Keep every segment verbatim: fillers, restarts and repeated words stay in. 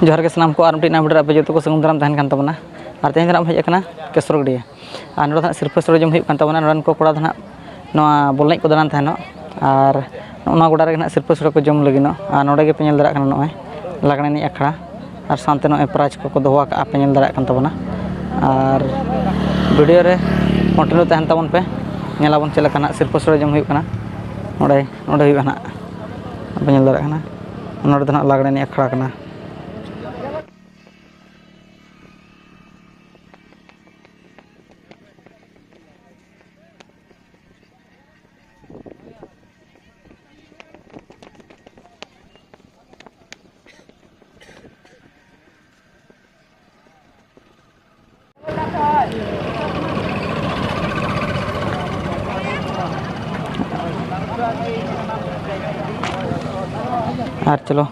ᱡᱚᱦᱟᱨ ᱜᱮ ᱥᱟᱱᱟᱢ ᱠᱚ, ᱟᱨ ᱢᱤᱫᱴᱤᱡ ᱱᱟᱣᱟ video ᱨᱮ ᱟᱯᱮ ᱡᱚᱛᱚ ᱠᱚ ᱥᱟᱹᱜᱩᱱ ᱫᱟᱨᱟᱢ ᱛᱟᱦᱮᱱ ᱠᱟᱱ ᱛᱟᱵᱚᱱᱟ᱾ ᱟᱨ ᱛᱮᱦᱮᱧ ᱫᱚ ᱱᱟᱜ ᱵᱚᱱ ᱦᱮᱡ ᱟᱠᱟᱱᱟ ᱠᱮᱥᱚᱨ ᱜᱟᱹᱰᱭᱟᱹ᱾ ᱟᱨ ᱱᱚᱰᱮ ᱫᱚ ᱱᱟᱜ ᱥᱤᱨᱯᱟᱹ ᱥᱚᱲᱮ ᱡᱚᱢ ᱦᱩᱭᱩᱜ ᱠᱟᱱ ᱛᱟᱵᱚᱱᱟ᱾ ᱱᱚᱰᱮᱱ ᱠᱚ ᱠᱚᱲᱟ ᱫᱚ ᱱᱟᱜ ᱱᱚᱣᱟ ᱵᱚᱞ ᱮᱱᱮᱡ ᱠᱚ ᱫᱟᱬᱟᱱ ᱛᱟᱦᱮᱱᱚᱜ᱾ ᱟᱨ ᱱᱚᱜᱼᱚ ᱱᱚᱣᱟ ᱜᱚᱰᱟ ᱨᱮᱜᱮ ᱱᱟᱜ ᱥᱤᱨᱯᱟᱹ ᱥᱚᱲᱮ ᱠᱚ ᱡᱚᱢ ᱞᱟᱹᱜᱤᱫᱚᱜ᱾ ᱟᱨ ᱱᱚᱰᱮ ᱜᱮᱯᱮ ᱧᱮᱞ ᱫᱟᱲᱮᱭᱟᱜ ᱠᱟᱱᱟ ᱱᱚᱜᱼᱚᱭ ᱞᱟᱜᱽᱬᱮ ᱮᱱᱮᱡ ᱟᱠᱷᱲᱟ᱾ ᱟᱨ ᱥᱟᱶᱛᱮ ᱱᱚᱜᱼᱚᱭ prize ᱠᱚᱠᱚ ᱫᱚᱦᱚ ᱟᱠᱟᱫᱼᱟ, ᱯᱮ ᱧᱮᱞ ᱫᱟᱲᱮᱭᱟᱜ ᱠᱟᱱ ᱛᱟᱵᱚᱱᱟ᱾ ᱟᱨ video ᱨᱮ continue ᱛᱟᱦᱮᱱ ᱛᱟᱵᱚᱱ ᱯᱮ, ᱧᱮᱞᱟᱵᱚᱱ ᱪᱮᱫ ᱞᱮᱠᱟ ᱱᱟᱜ ᱥᱤᱨᱯᱟᱹ ᱥᱚᱲᱮ ᱡᱚᱢ ᱦᱩᱭᱩᱜ ᱠᱟᱱᱟ᱾ ᱱᱚᱰᱮ, ᱱᱚᱰᱮ ᱦᱩᱭᱩᱜᱼᱟ ᱱᱟᱜ, ᱯᱮ ᱧᱮᱞ ᱫᱟᱲᱮᱭᱟᱜ ᱠᱟᱱᱟ, ᱱᱚᱰᱮ ᱫᱚ ᱱᱟᱜ ᱞᱟᱜᱽᱬᱮ ᱮᱱᱮᱡ ᱟᱠᱷᱲᱟ ᱠᱟᱱᱟ᱾ ᱟᱨ ᱪᱚᱞᱚ,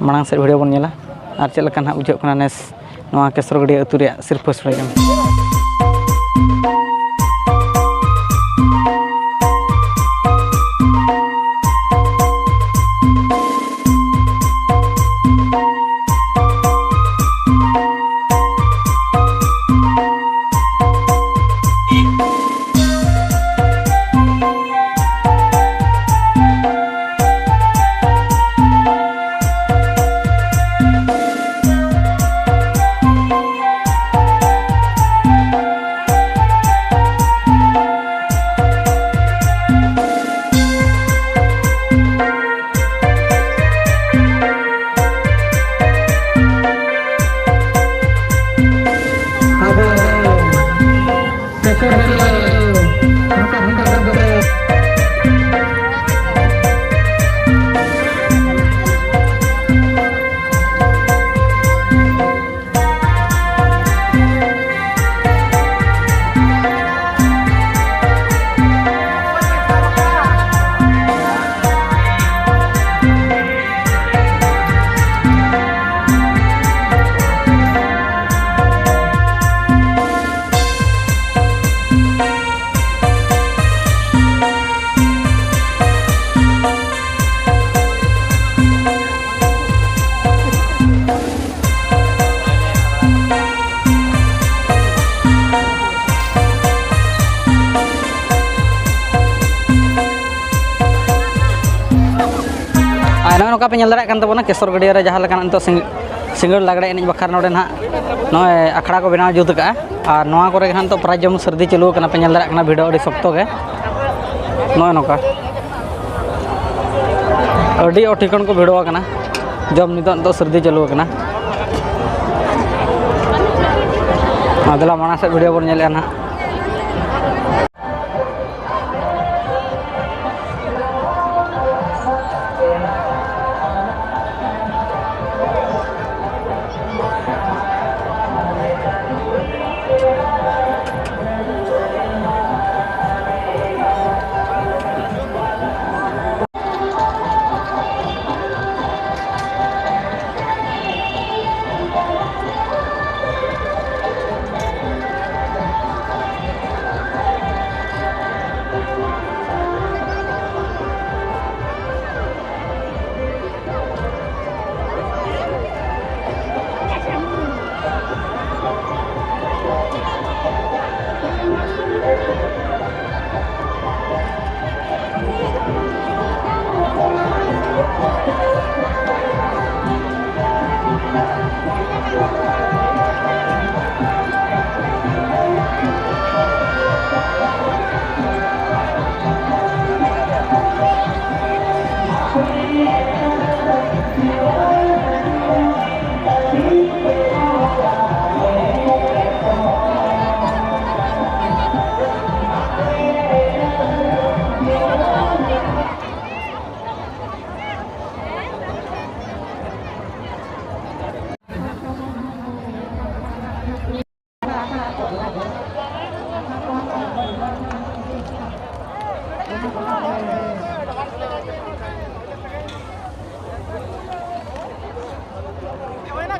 ᱢᱟᱲᱟᱝ ᱥᱮᱫ video ᱵᱚᱱ ᱧᱮᱞᱟ, ᱟᱨ ᱪᱮᱫ ᱞᱮᱠᱟ ᱱᱟᱦᱟᱜ ᱵᱩᱡᱷᱟᱹᱜ ᱠᱟᱱᱟ ᱱᱮᱥ ᱱᱚᱣᱟ ᱠᱮᱥᱚᱨ ᱜᱟᱹᱰᱭᱟᱹ ᱟᱹᱛᱩ ᱨᱮᱭᱟᱜ ᱥᱤᱨᱯᱟᱹ ᱥᱚᱲᱮ ᱡᱚᱢ᱾ ᱚᱱᱠᱟ ᱯᱮ ᱧᱮᱞ ᱫᱟᱲᱮᱭᱟᱜ ᱠᱟᱱ ᱛᱟᱵᱚᱱᱟ ᱠᱮᱥᱚᱨ ᱜᱟᱹᱰᱭᱟᱹ ᱨᱮ ᱡᱟᱦᱟᱸ ᱞᱮᱠᱟᱱᱟᱜ ᱱᱤᱛᱚᱜ ᱥᱤᱸᱜ-, ᱥᱤᱸᱜᱟᱹᱲ ᱞᱟᱜᱽᱲᱮ ᱮᱱᱮᱡ ᱵᱟᱠᱷᱨᱟ ᱱᱚᱰᱮ ᱱᱟᱦᱟᱜ ᱱᱚᱜᱼᱚᱭ ᱟᱠᱷᱲᱟ ᱠᱚ ᱵᱮᱱᱟᱣ ᱡᱩᱛ ᱠᱟᱜᱼᱟ᱾ ᱟᱨ ᱱᱚᱣᱟ ᱠᱚᱨᱮ ᱜᱮ ᱱᱟᱦᱟᱜ ᱱᱤᱛᱚᱜ ᱯᱨᱟᱭᱤᱡᱽ ᱡᱚᱢ ᱥᱟᱹᱨᱫᱤ ᱪᱟᱹᱞᱩ ᱟᱠᱟᱱᱟ, ᱯᱮ ᱧᱮᱞ ᱫᱟᱲᱮᱭᱟᱜ ᱠᱟᱱᱟ ᱵᱷᱤᱰᱤᱭᱳ ᱟᱹᱰᱤ ᱥᱚᱠᱛᱚ ᱜᱮ᱾ ᱱᱚᱜᱼᱚᱭ ᱱᱚᱝᱠᱟ ᱟᱹᱰᱤ ᱚ ᱴᱷᱤᱠᱟᱹᱱ ᱠᱚ ᱵᱷᱤᱲᱚ ᱟᱠᱟᱱᱟ, ᱡᱚᱢ ᱧᱩ ᱫᱚ ᱱᱤᱛᱚᱜ ᱥᱟᱹᱨᱫᱤ ᱪᱟᱹᱞᱩ ᱟᱠᱟᱱᱟ᱾ ᱟᱨ ᱫᱮᱞᱟ ᱢᱟᱲᱟᱝ ᱥᱮᱫ ᱵᱷᱤᱰᱤᱭᱳ ᱵᱚᱱ ᱧᱮᱞᱮᱜᱼᱟ ᱱᱟᱦᱟᱜ᱾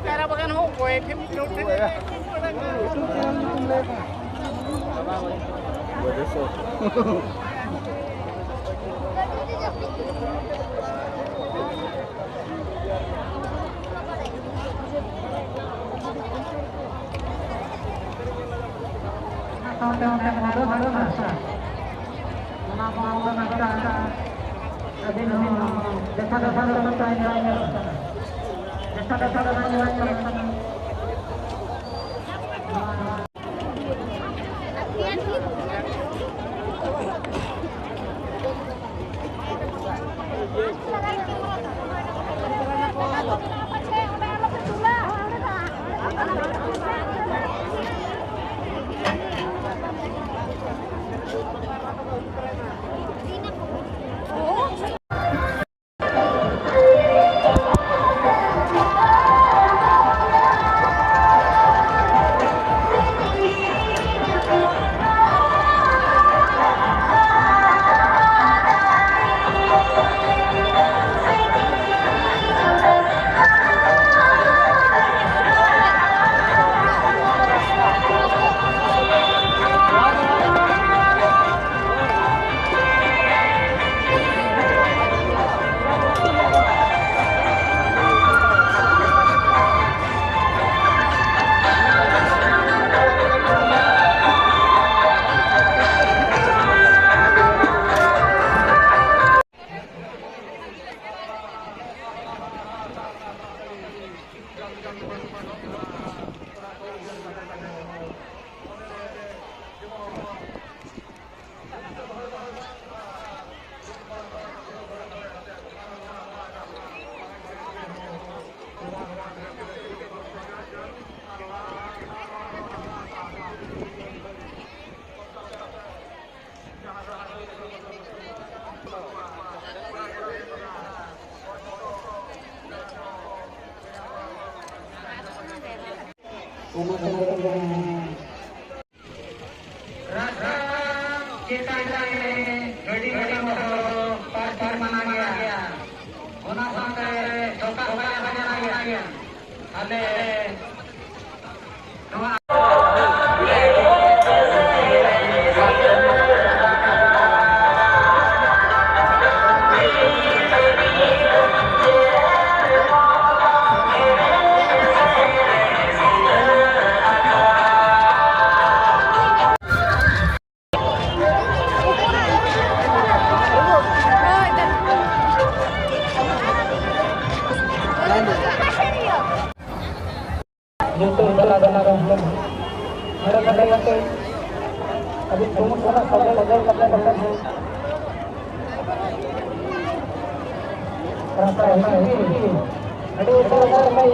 ᱠᱟᱭᱨᱟ ᱵᱟᱜᱟᱱ ᱦᱚᱸ ᱚᱠᱚᱭ ᱴᱷᱮᱱ ᱠᱷᱮᱞᱳᱰ ᱴᱷᱮᱱ ᱚᱱᱟ ᱥᱟᱶᱛᱮ ᱚᱸᱰᱮ ᱢᱚᱫᱚ ᱫᱟᱲᱮ ᱱᱟᱥᱟ, ᱚᱱᱟ ᱢᱚᱫᱚ ᱱᱟᱥᱟ ᱟᱹᱵᱤᱱ ᱦᱚᱸ ᱨᱟᱥᱛᱟ ᱪᱮᱛᱟᱱ ᱨᱮ ᱜᱟᱹᱰᱤ ᱜᱷᱚᱲᱟ ᱠᱚᱫᱚ ᱯᱟᱨᱠ ᱢᱟᱱᱟ ᱜᱮᱭᱟ᱾ ᱚᱱᱟ ᱥᱟᱶᱛᱮ ᱫᱚᱠᱟᱱ ᱵᱟᱡᱟᱨ ᱦᱚᱸ ᱢᱟᱱᱟ ᱜᱮᱭᱟ᱾ ᱟᱞᱮ ᱱᱚᱣᱟ ᱱᱤᱛᱚᱜ ᱫᱚ ᱟᱫᱚ ᱱᱚᱰᱮ ᱠᱟᱛᱮ ᱠᱟᱛᱮ ᱟᱹᱰᱤ ᱥᱩᱢᱩᱝ ᱥᱟᱞᱟᱜ ᱥᱟᱡᱟᱣ ᱥᱟᱡᱟᱣ ᱠᱟᱛᱮ ᱠᱟᱛᱮ ᱦᱚᱸ ᱨᱟᱥᱛᱟ ᱦᱤᱡᱩᱜ ᱟᱹᱰᱤ ᱩᱥᱟᱹᱨᱟ ᱩᱥᱟᱹᱨᱟ ᱠᱟᱭ᱾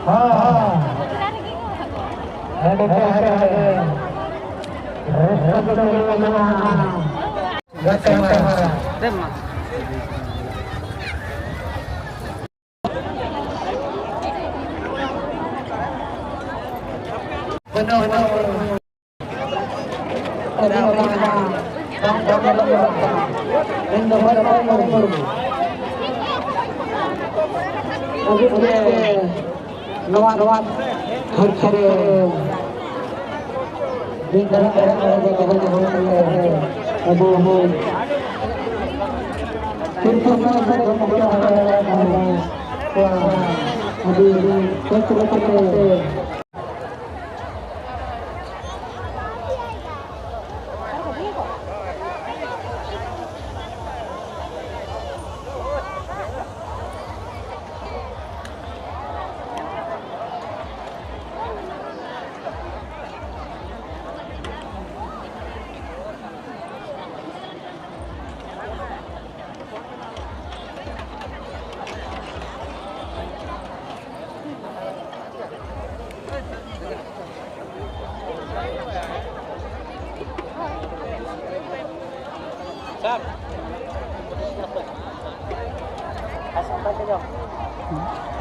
ᱦᱮᱸ, ᱦᱮᱸ᱾ ᱦᱮᱸ, ᱦᱮᱸ, ᱦᱮᱸ, ᱦᱮᱸ᱾ ᱨᱟᱹᱥᱠᱟᱹ ᱜᱮ ᱢᱮᱱᱟᱜᱼᱟ᱾ ᱜᱟᱛᱮ ᱢᱟᱨᱟᱝ᱾ ᱱᱚᱣᱟ, ᱱᱚᱣᱟ ᱫᱷᱟᱹᱨᱛᱤ ᱨᱮ ᱢᱤᱫ ᱫᱷᱟᱨᱟ ᱫᱷᱟᱨᱟ ᱨᱮ ᱡᱚᱛᱚ ᱦᱚᱲ ᱠᱚ ᱟᱵᱚ, ᱟᱵᱚ ᱛᱤᱨᱛᱷᱚ ᱥᱛᱷᱟᱱ ᱠᱚ ᱫᱷᱚᱨᱢᱚ ᱠᱚ ᱦᱟᱛᱟᱣ ᱫᱟᱲᱮᱭᱟᱜ ᱠᱟᱱᱟ᱾ ᱟᱹᱰᱤ ᱠᱚᱥᱴᱚ ᱠᱟᱛᱮ ᱠᱚ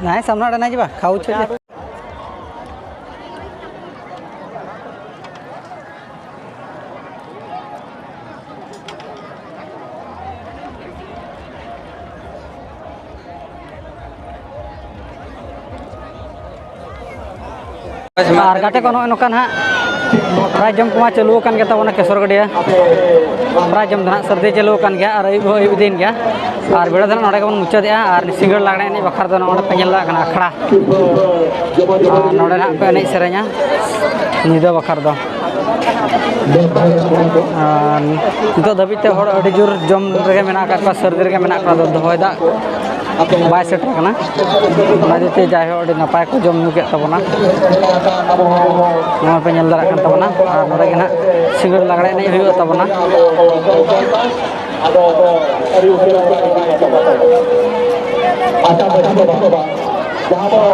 नहीं, सामने हटना जी बा, खाऊ छोड़। ᱟᱨ ᱜᱟᱛᱮ ᱠᱚ, ᱱᱚᱜᱼᱚᱭ ᱱᱚᱝᱠᱟ ᱱᱟᱦᱟᱜ ᱯᱨᱟᱭᱤᱡᱽ ᱡᱚᱢ ᱠᱚᱢᱟ ᱪᱟᱹᱞᱩ ᱟᱠᱟᱱ ᱜᱮ ᱛᱟᱵᱚᱱᱟ ᱠᱮᱥᱚᱨ ᱜᱟᱹᱰᱭᱟᱹ᱾ ᱯᱨᱟᱭᱤᱡᱽ ᱡᱚᱢ ᱫᱚ ᱱᱟᱦᱟᱜ ᱥᱟᱹᱨᱫᱤ ᱪᱟᱹᱞᱩ ᱟᱠᱟᱱ ᱜᱮᱭᱟ ᱟᱨ ᱟᱹᱭᱩᱵ ᱦᱚᱸ ᱟᱹᱭᱩᱵ ᱤᱫᱤᱭᱮᱱ ᱜᱮᱭᱟ᱾ ᱟᱨ ᱵᱮᱲᱟ ᱫᱚ ᱱᱟᱦᱟᱜ ᱱᱚᱰᱮ ᱜᱮᱵᱚᱱ ᱢᱩᱪᱟᱹᱫᱮᱜᱼᱟ ᱟᱨ ᱥᱤᱸᱜᱟᱹᱲ ᱞᱟᱜᱽᱬᱮ ᱮᱱᱮᱡ ᱵᱟᱠᱷᱨᱟ ᱫᱚ ᱱᱚᱜᱼᱚᱭ ᱯᱮ ᱧᱮᱞ ᱫᱟᱲᱮᱭᱟᱜ ᱠᱟᱱᱟ ᱟᱠᱷᱲᱟ᱾ ᱟᱨ ᱱᱚᱰᱮ ᱱᱟᱦᱟᱜ ᱠᱚ ᱮᱱᱮᱡ ᱥᱮᱨᱮᱧᱟ ᱧᱤᱫᱟᱹ ᱵᱟᱠᱷᱨᱟ ᱫᱚ᱾ ᱟᱨ ᱱᱤᱛᱚᱜ ᱫᱷᱟᱹᱵᱤᱡ ᱛᱮ ᱦᱚᱲ ᱟᱹᱰᱤ ᱡᱳᱨ ᱡᱚᱢ ᱨᱮᱜᱮ ᱢᱮᱱᱟᱜ ᱟᱠᱟᱫ ᱠᱚᱣᱟ, ᱥᱟᱹᱨᱫᱤ ᱨᱮᱜᱮ ᱢᱮᱱᱟᱜ ᱠᱚᱣᱟ, ᱟᱫᱚ ᱫᱚᱦᱚᱭ ᱫᱟᱜ ᱵᱟᱭ ᱥᱮᱴᱮᱨ ᱠᱟᱱᱟ᱾ ᱚᱱᱟ ᱤᱫᱤ ᱛᱮ ᱡᱟᱭᱦᱳᱠ ᱟᱹᱰᱤ ᱱᱟᱯᱟᱭ ᱠᱚ ᱡᱚᱢ ᱧᱩ ᱠᱮᱫ ᱛᱟᱵᱚᱱᱟ, ᱱᱚᱣᱟ ᱯᱮ ᱧᱮᱞ ᱫᱟᱲᱮᱭᱟᱜ ᱠᱟᱱ ᱛᱟᱵᱚᱱᱟ᱾ ᱟᱨ ᱱᱚᱰᱮ ᱜᱮ ᱱᱟᱦᱟᱜ ᱥᱤᱸᱜᱟᱹᱲ ᱞᱟᱜᱽᱲᱮ ᱮᱱᱮᱡ ᱦᱩᱭᱩᱜ ᱛᱟᱵᱚᱱᱟ᱾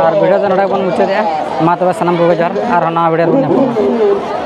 ᱟᱨ ᱵᱷᱤᱰᱤᱭᱳ ᱫᱚ ᱱᱚᱰᱮ ᱵᱚᱱ ᱢᱩᱪᱟᱹᱫᱮᱜᱼᱟ᱾ ᱢᱟ ᱛᱚᱵᱮ ᱥᱟᱱᱟᱢ ᱠᱚᱜᱮ ᱡᱚᱦᱟᱨ, ᱟᱨᱦᱚᱸ ᱱᱟᱣᱟ ᱵᱷᱤᱰᱤᱭᱳ ᱨᱮᱵᱚᱱ ᱧᱟᱯᱟᱢᱟ᱾